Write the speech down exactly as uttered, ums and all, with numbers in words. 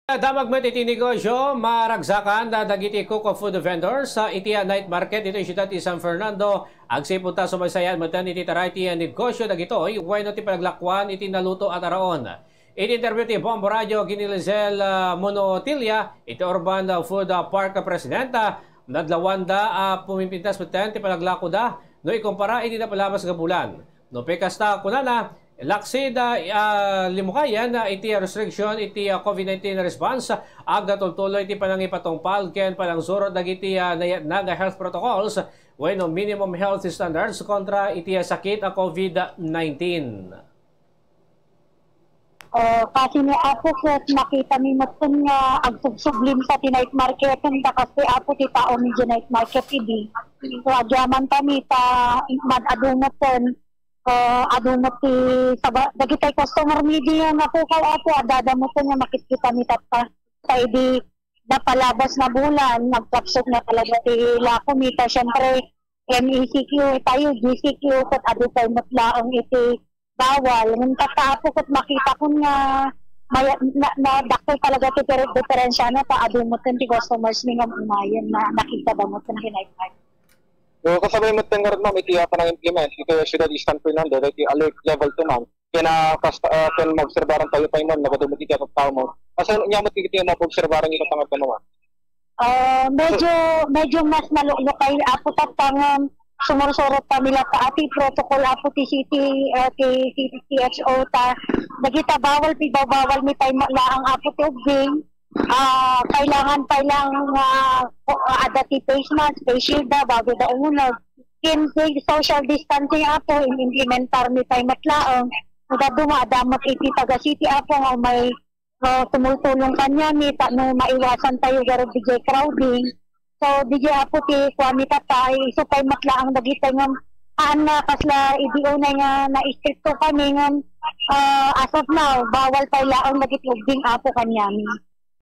Damag met iti negosyo, maragsakan da dagiti cook food vendors, ah, iti, ah, night market iti siudad ti San Fernando. Agsipud ta sumaysayan metten iti taray ti, ah, negosyo dagitoy wenno ti panaglakuan iti naluto a taraon. Iti interview ti Bombo Radio ken ni Lizelle, ah, Monotilia, iti Urban, ah, Food, ah, Park Presidenta, nadlawanda a pumipintas metten ti panaglakoda no ikumpara iti napalabas nga bulan. No kasta, kunana, laksid, ah, limukayen, ah, iti restriction iti, ah, COVID nineteen response, agtultuloy iti panangipatungpal ken panangsurot dagiti, ah, nayatna nga health protocols wenno minimum health standards kontra iti, ah, sakit a COVID nineteen. Ah, kasi ni Apo ket makita mi metten nga agsubsublim sa ti night market, ta kasi Apo ti tao ni night market idi. So, agyaman kami ta mad-adu metten, ah, adu met ti saba-, dagitay customer mi idi nga napukaw, Apo, adda metten nga makitkita mi tatta. Ta idi napalabas nga bulan, nagkapsut nga talaga ti lako mi, ta siyempre, M E C Q tayo, G C Q, ket adu pay met laeng iti bawal. Ngem tatta, Apo, ket makitakon nga maya-, na, na, dakkel talaga ti per-, diferensiana, ta adu metten ti customers mi nga umayen na nakita da metten ti night market. So, kasabay metten ngarud, ma'am, iti, ah, panang-implement iti siudad ti San Fernando, dagiti alert level two, ma'am. Ken, ah, kas-, ah, ken maobserbaran tayo pay, ma'am, nagadu met iti tattao, ma'am. Kasano ania met iti maobserbaran iti tattao, ma'am? Ah, medyo, medyo mas naluklukay, Apo, tatta ngem sumursurot kami latta iti protocol, Apo, ti city, ah, ti city C H O ta. Dagita bawal, pibawbawal mi pay laeng, Apo, ti ubbing. Ah, kailangan pay laeng, ah, ko-, ah, adda ti face mask, face shield da, bago da umuneg. Ken ti social distancing, Apo, in-implementar mi pay met laeng. Nagadu nga adda met iti taga city, Apo, nga umay, ah, tumultulong kaniami tapno maiwasan tayo garud diay crowding. So, diay, Apo, ti kuami tatta, isu pay met laeng dagiti ngem haan nga kasla idi unay nga naistrikto kami ngem, ah, as of now, bawal pay laeng dagiti ubbing, Apo, kaniami.